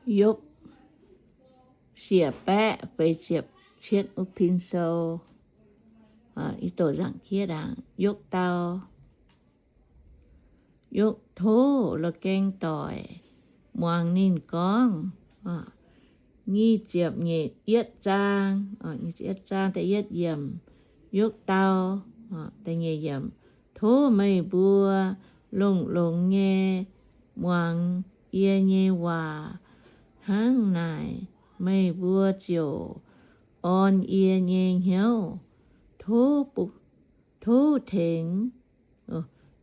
Yopv siec baeqv feix ziepc cietv wuov pin sou, ih doqc nzaangc jiex ndaangc. Yopv dau, Yopv tov la'gaeng doic muangx ninh gorngv. Nyic ziepc nyeic, yietv zaang, yietv zaang da'yietv yiemc. Yopv dau, da'nyeic yiemc. Tov meih mbuo longx-longx nyei muangx yie nyei waac. Hnangv naaic meih mbuo ziouc orn yie nyei hnyouv. Tov, tov tengx,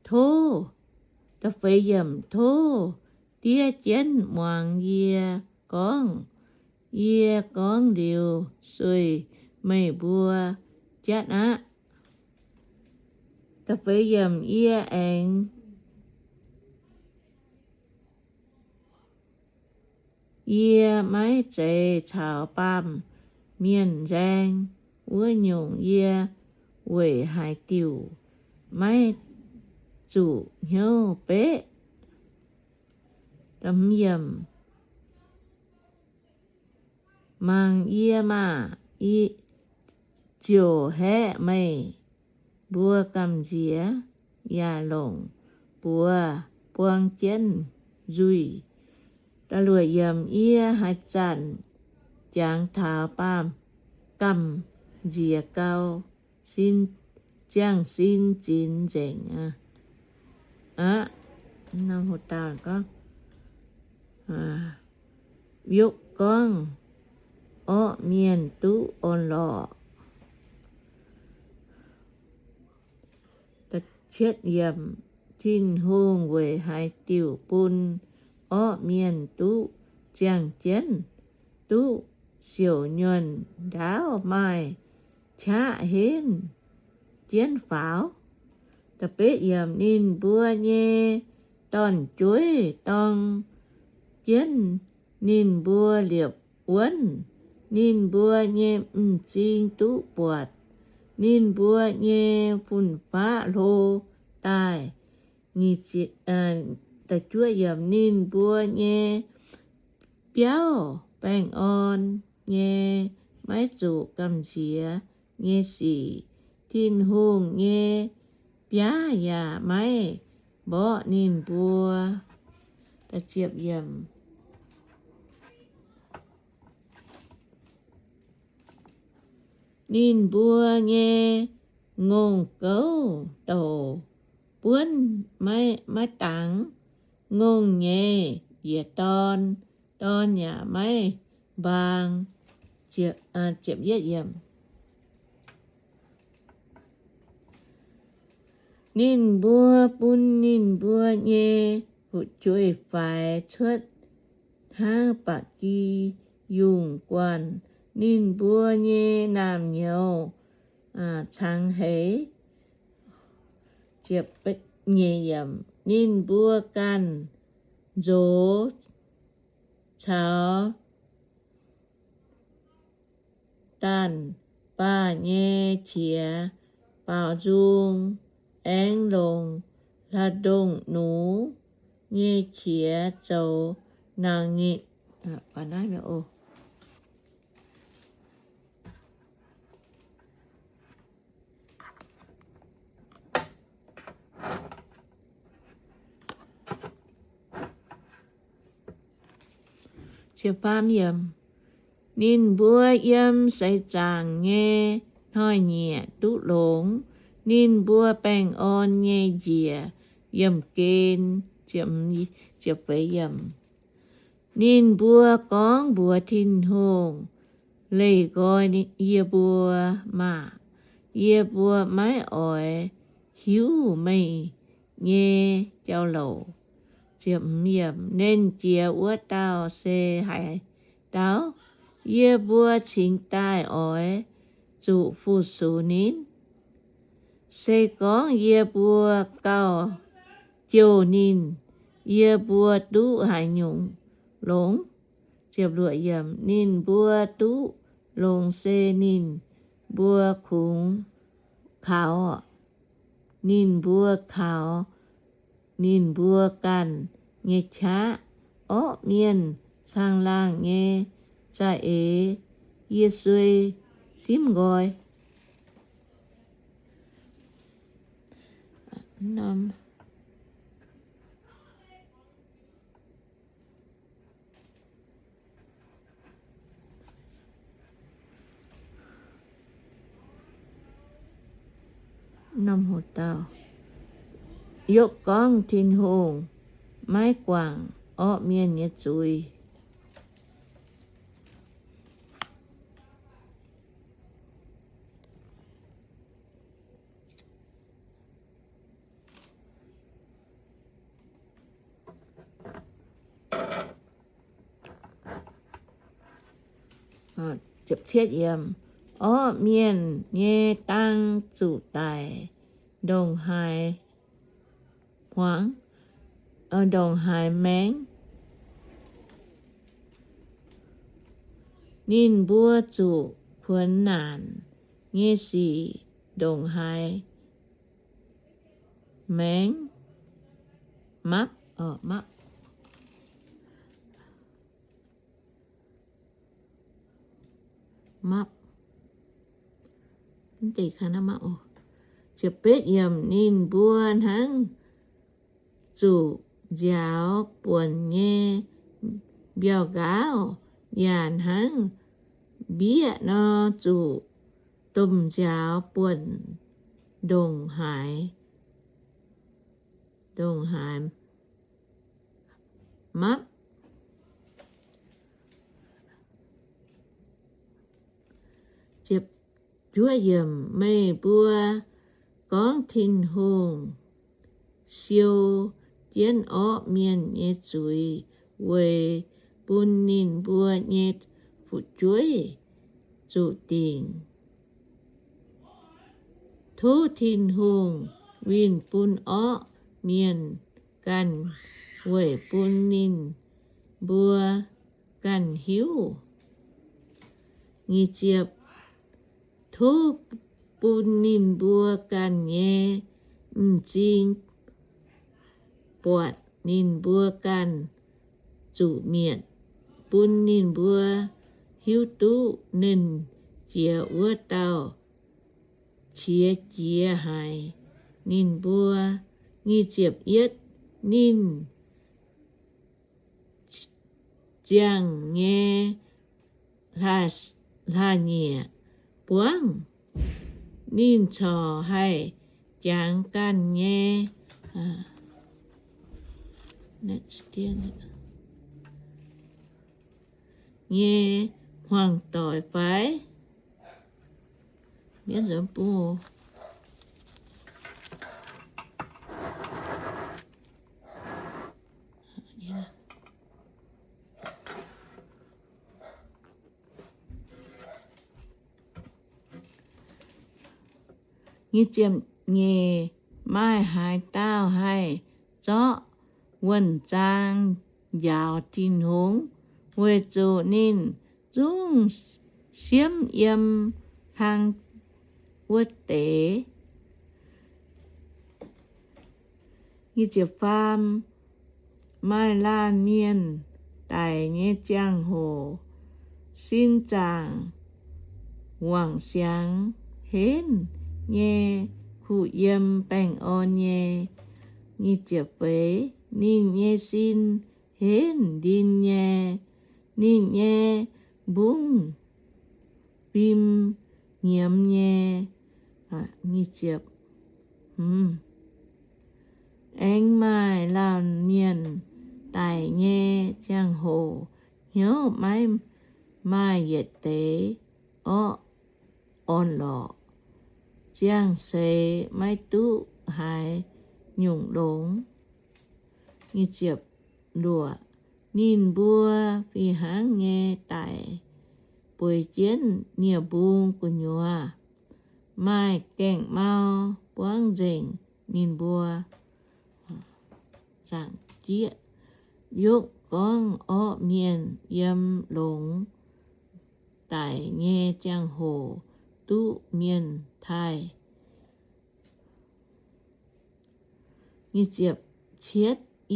tov, da'feix yiemc, tov diev jienv muangx yie gorngv. Yie gorngv liuz sueih meih mbuo jatv aqv. Da'feix yiemc. Yie aengx Yie maiv zeiz caux baamh mienh nzaeng wuov nyungc. Yie weic haaix diuc maiv zuqc hnyouv beqv? Mangc yie maah! Ziouc haeqv meih mbuo gamh nziex, yaac longc buoz buang jienv nzuih. Yie haaix zanc jangx taux baamh gamh nziex gau, sin, ziangh sin zinx nzengc aqv. Yopv gorngv, orqv mienh duqv orn-lorqc. Tin-Hungh weic haaix diuc bun orqv mienh duqv ziangh jienv, duqv siouc nyuonh ndaauv maaih qaqv henv jienv faaux? Ninh mbuo nyei dorn-jueiv dorng jienv ninh mbuo liepc wuonv. Ninh mbuo nyei m'zing duqv buatc, ninh mbuo nyei fun-faqv hlo daaih. Ninh mbuo nyei biauv baengh orn nyei, maiv zuqc gamh nziex nyei sic. Tin-Hungh nyei biaav yaac maiv mborqv ninh mbuo. Ninh mbuo nyei ngongh gouv douc buonv maiv dangx, ngongh nyei njiec dorn, dorn yaac maiv mbaang. Ninh mbuo bun ninh mbuo nyei fu'jueiv-faix cuotv hnangv ba'gi yungh guanh. Ninh mbuo nyei naamh nyouz cangx heix. Ninh mbuo ganh nzox caux daanh baah nyei qiex baaux nzung, aengx longc hla'ndongh nux nyei qiex zoux naang nyitc. Ninh mbuo yiem seix zaangc nyei hnoi-nyieqc duqv longx. Ninh mbuo baengh orn nyei njiec yiemh gen. Ninh mbuo gorngv mbuox Tin-Hungh, Leih nqoi yie mbuo maah! Yie mbuo maiv oix hiuv meih nyei jauv-louc. Nernh Jiex wuov dauh se haaix dauh? Yie mbuo cingx daaih oix zuqc fu-sux ninh? Se gorngv yie mbuo gauh jouh ninh, yie mbuo duqv haaix nyungc longx? Ninh mbuo duqv longx se ninh mbuo kungx kaux, ninh mbuo kaux ninh mbuo ganh nyei qaqv. Orqv mienh caangh laangh nyei za'eix, yie suei simv nqoi. Yopv gorngv Tin-Hungh maiv guangc orqv mienh nyei zuiz. Orqv mienh nyei dang zuqc daic ndongc haaix hmuangx, ndongc haaix maengx, ninh mbuo zuqc kuonx naanc nyei sic ndongc haaix maengx mapv, mapv. Ninh mbuo hnangv zuqc nziaaux buonc nyei mbiauh nqaauv, yaac hnangv mbieqv nor zuqc domh nziaaux buonc ndongc haaix, ndongc haaix mapv. Meih mbuo gorngv Tin-Hungh siou jienv orqv mienh nyei zuiz weic bun ninh mbuo nyei fu'jueiv zuqc dingc. Tov Tin-Hungh winh bun orqv mienh ganh weic bun ninh mbuo ganh hiuv. Tov bun ninh mbuo ganh nyei m'zing buatc ninh mbuo ganh zuqc mietc, bun ninh mbuo hiuv duqv Nernh Jiex wuov dauh qiex jiez haic ninh mbuo. Ninh ziangh nyei hlaax-nyieqc buangv, ninh corc haih jangx ganh nyei, nyei hmuangx doic fai? Nyeic, maaih haaix dauh haih zorqv wuonh zaang njaaux Tin-Hungh, weic zuqc ninh zungv siemv yiem hlang wuov deix? Faam, maaih laanh mienh daic nyei ziangh hoc, sin zaangc wangc siangx henv nyei, kuh yiem baengh orn nyei. Feix, ninh nyei sin henv ndin nyei, ninh nyei mbungv fim nyiemz nyei. Aengx maaih laanh mienh daic nyei ziangh hoc, hnyouv maiv maaih yietc deix orqv orn-lorqc, ziangh seix maiv duqv haaix nyungc longx. Ninh mbuo fih hnangv nyei daic, bueix jienv nie-mbung gu'nyuoz, maaih gaengh mau buangv nzengc ninh mbuo. Yopv gorngv orqv mienh yiem longx daic nyei ziangh hoc duqv mienh taaih.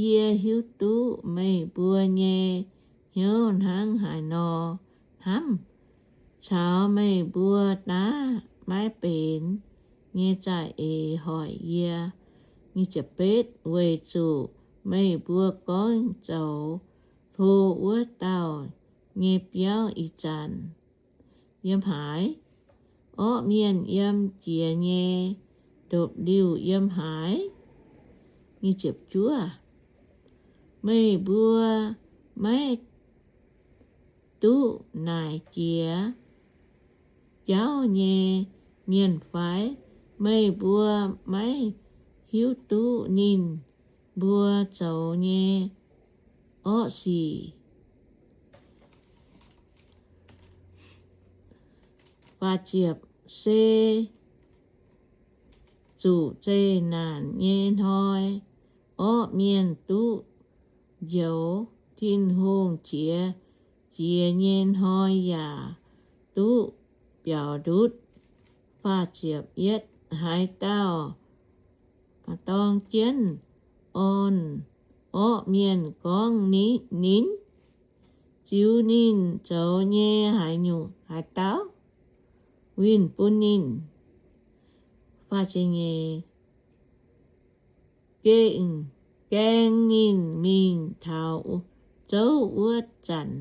Yie hiuv duqv meih mbuo nyei hnyouv hnangv haaix nor hnamv, caux meih mbuo daav maiv benx nyei za'eix hoic yie. Weic zuqc meih mbuo gorngv zoux hlo wuov dauh nyei biauv ih zanc yiem haaix? Orqv mienh yiem jiex nyei ndopv-liuh yiem haaix? Meih mbuo maiv duqv naaic jiex jauv nyei mienh fai? Meih mbuo maiv hiuv duqv ninh mbuo zoux nyei orqv sic? Se zuqc zeqc naanc nyei hnoi orqv mienh duqv njoux, Tin-Hungh qiex jiez nyei hnoi yaac duqv biaux ndutv. Haaix dauh dorng jienv orn orqv mienh gorngv ninh, ziux ninh zoux nyei haaix nyungc haaix dauh winh bun ninh. Gaeng ninh mingh taux zouv wuov zanc,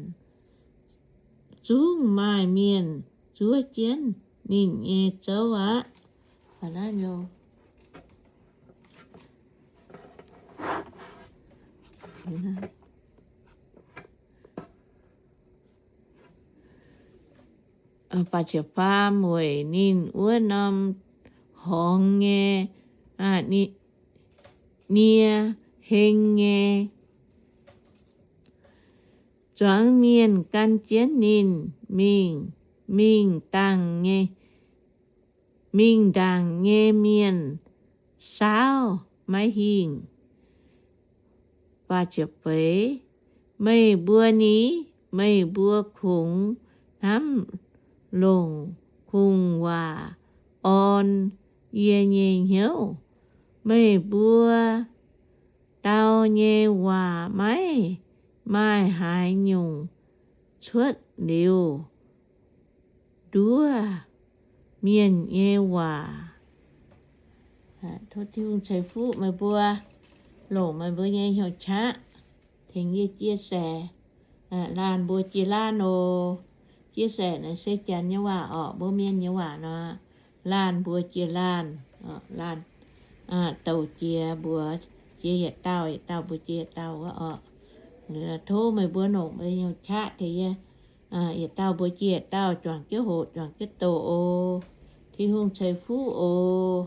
zungv maaih mienh zuov jienv ninh nyei zouv aqv. Faam weic ninh wuov norm horngz nyei nie heng nyei zuangx mienh gan jienv ninh mingh, mingh ndaangc nyei, mingh ndaangc nyei mienh saauv maiv hingh. Meih mbuo ni, meih mbuo kungx hnamv longc kungx waac orn yie nyei hnyouv. Meih mbuo dau nyei waac maiv maaih haaix nyungc cuotv liuz nduov mienh nyei waac. Tov Tin-Hungh ceix fuqv meih mbuo, longc meih mbuo nyei hnyouv qaqv tengx yie chia sẻ. Laanh mbuo jiex laanh oc. Chia sẻ naaiv se Janx nyei waac orqc, mbuo Mienh nyei waac nor, laanh mbuo jiex laanh, laanh douc jiex mbuox jiex yietc dauh, yietc dauh mbuox jiex yietc dauh wuov orqc. Tov meih mbuo longc meih nyei hnyouv qaqv tengx yie, yietc dauh mbuox jiex yietc dauh, juangc jienv hoqc, juangc jienv doqc oc. Tin-Hungh ceix fuqv oc.